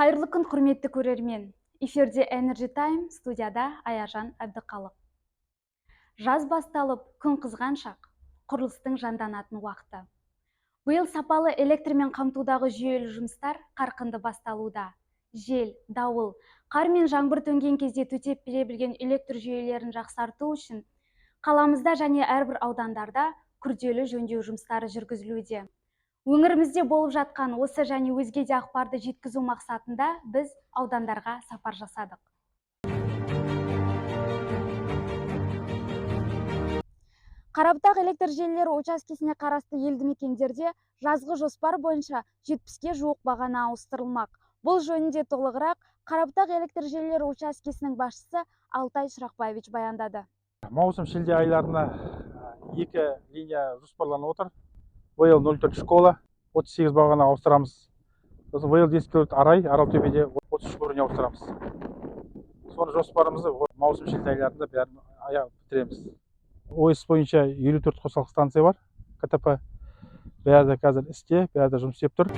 Қайырлы күн, құрметті көрермен! Эфирде Energy Time, студияда Аяжан Әбдіқалық. Жаз басталып, күн қызған шақ, құрылыстың жанданатын уақыты. Биыл сапалы электрмен қамтудағы жүйелі жұмыстар қарқынды басталуда. Жел, дауыл, қар мен жаңбыр төнген кезде төтеп бере білген электр жүйелерін жақсарту үшін қаламызда және әрбір аудандарда күрделі жөндеу жұмыстары жүргізілуде. Өңірімізде болып жатқан осы және өзге де ақпарды жеткізу мақсатында біз аудандарға сапар жасадық. Қарабұтақ электр желілері учаскесіне қарасты елді мекендерде жазғы жоспар бойынша 70-ке жуық бағана ауыстырылмақ. Бұл жөнінде толығырақ Қарабұтақ электр желілері учаскесінің басшысы Алтай Шырақбаевич баяндады. Маусым, шілде айларына екі линия жоспарланып отыр. ВЛ 04 школа, 38 бағана ауыстырамыз. Сосын ВЛ 10 Арай, Аралтөбеде 33 броня ауыстырамыз. Соны жоспарымызды маусым, шілде айларында бәрін аяқ бітіреміз. ОС бойынша 54 қосалқы станция бар, КТП. Бәрі де қазір істе, бәрі де жұмыс істеп тұр.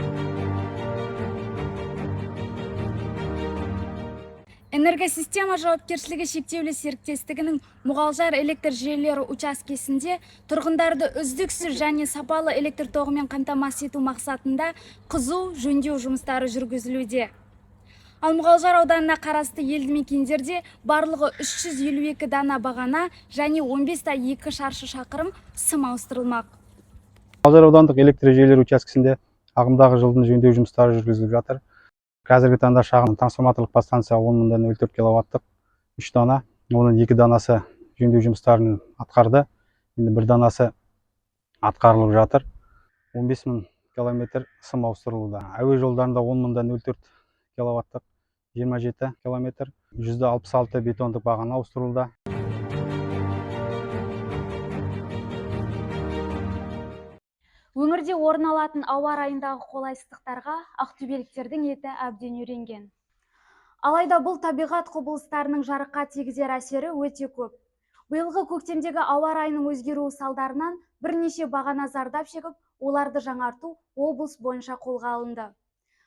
Энергосистема жауапкершілігі шектеулі серіктестігінің Мұғалжар электр желілері учаскесінде тұрғындарды үздіксіз және сапалы электр тоғымен қамтамасыз ету мақсатында қызу жөндеу жұмыстары жүргізілуде. Ал Мұғалжар ауданына қарасты елді мекендерде барлығы 352 дана бағана және 15,2 шаршы шақырым сым ауыстырылмақ. Мұғалжар аудандық электр желілері учаскесінде ағымдағы жылдың жөндеу жұмыстары жүргізіліп жатыр. Қазіргі таңда шағын трансформаторлық подстанция 10,04 киловаттық 3 дана, оның 2 данасы жөндеу жұмыстарын атқарды. Енді бір данасы атқарылып жатыр. 15 мың километр сым ауыстырылуда. Әуе жолдарында 10,04 киловаттық 27 километр, 166 бетондық бағана ауыстырылуда. Өңірде орын алатын ауа райындағы қолайсыздықтарға ақтөбеліктердің еті әбден үйренген. Алайда бұл табиғат құбылыстарының жарыққа тигізер әсері өте көп. Биылғы көктемдегі ауа райының өзгеруі салдарынан бірнеше бағана зардап шегіп, оларды жаңарту облыс бойынша қолға алынды.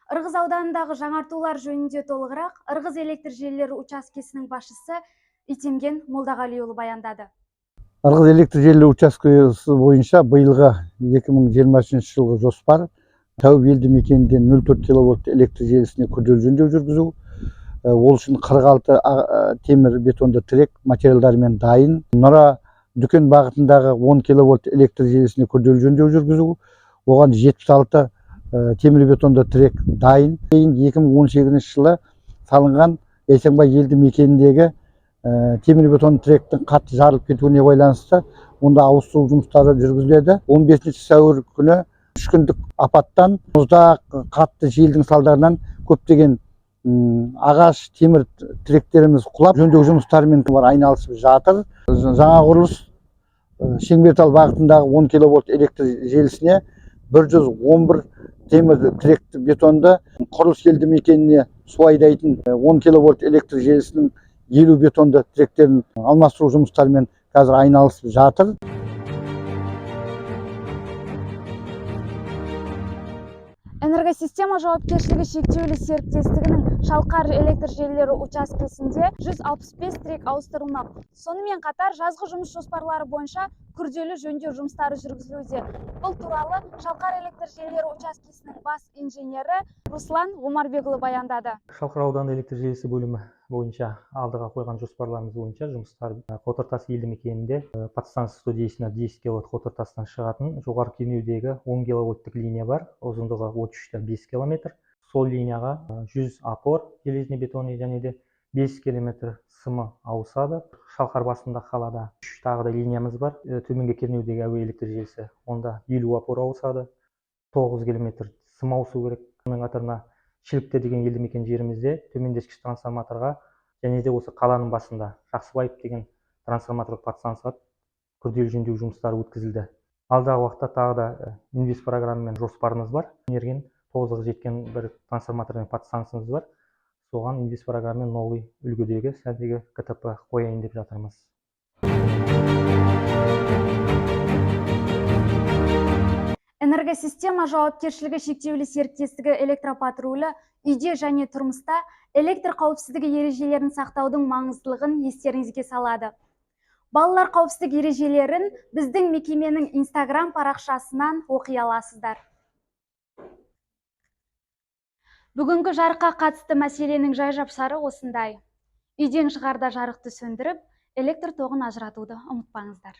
Ырғыз ауданындағы жаңартулар жөнінде толығырақ Ырғыз электр желілері учаскесінің басшысы Итемген Молдағалиұлы баяндады. Ырғыз электр желілері учаскесі бойынша биылғы 2023 жылғы жоспар: Тәуіп елді мекенінде 0,4 киловольт электр желісіне күрделі жөндеу жүргізу. Ол үшін 46 темір бетонды тірек материалдарымен дайын. Нұра Дүкен бағытындағы 10 киловольт электр желісіне күрделі жөндеу жүргізу, оған 76 темір бетонды тірек дайын. Кейін 2018 жылы салынған Бейсенбай елді мекеніндегі темір бетон тіректің қатты жарылып кетуіне байланысты онда ауыстыру жұмыстары жүргізіледі. 15 сәуір күні 3 күндік апаттан, мұздақ, қатты желдің салдарынан көптеген ағаш, темір тіректеріміз құлап, жөндеу жұмыстарымен айналысып жатыр. Жаңа құрылыс, Шеңбертал бағытындағы 10 киловольт электр желісіне 111 темір тіректі бетонды, Құрылыс елді мекеніне су айдайтын 10 киловольт электр желісінің 50 бетонды тіректерін алмастыру жұмыстарымен қазір айналысып жатыр. Энергосистема жауапкершілігі шектеулі серіктестігінің Шалқар электр желілері учаскесінде 165 тірек ауыстырылмақ. Сонымен қатар жазғы жұмыс жоспарлары бойынша күрделі жөндеу жұмыстары жүргізілуде. Бұл туралы Шалқар электр желілері учаскесінің бас инженері Руслан Омарбекұлы баяндады. Шалқар ауданы электр желісі бөлімі бойынша алдыға қойған жоспарларымыз бойынша жұмыстар: Қотыртас елді мекенінде подстанция 110 на 10 киловатт, Қотыртастан шығатын жоғары кернеудегі 10 киловольттік линия бар, ұзындығы 33,5 километр. Сол линияға 100 опор железный бетонный және де 5 километр сымы ауысады. Шалқар басында қалада үш тағы да линиямыз бар, төменгі кернеудегі әуе электр желісі, онда 50 опор ауысады, 9 километр сым ауысу керек. Оның қатарына Шілікті деген елді мекен жерімізде төмендескіш трансформаторға және де осы қаланың басында Жақсыбаев деген трансформаторлық подстанцияға күрделі жөндеу жұмыстары өткізілді. Алдағы уақытта тағы да инвест программамен жоспарымыз бар. Мерген тозығы жеткен бір трансформаторный подстанциямыз бар, соған инвест программамен новый үлгідегі сәндегі КТП қояйын деп жатырмыз. Энергосистема жауапкершілігі шектеулі серіктестігі электропатрулі Үйде және тұрмыста электр қауіпсіздігі ережелерін сақтаудың маңыздылығын естеріңізге салады. Балалар қауіпсіздік ережелерін біздің мекеменің Инстаграм парақшасынан оқи аласыздар. Бүгінгі жарыққа қатысты мәселенің жай жапсары осындай. Үйден шығарда жарықты сөндіріп, электр тоғын ажыратуды ұмытпаңыздар.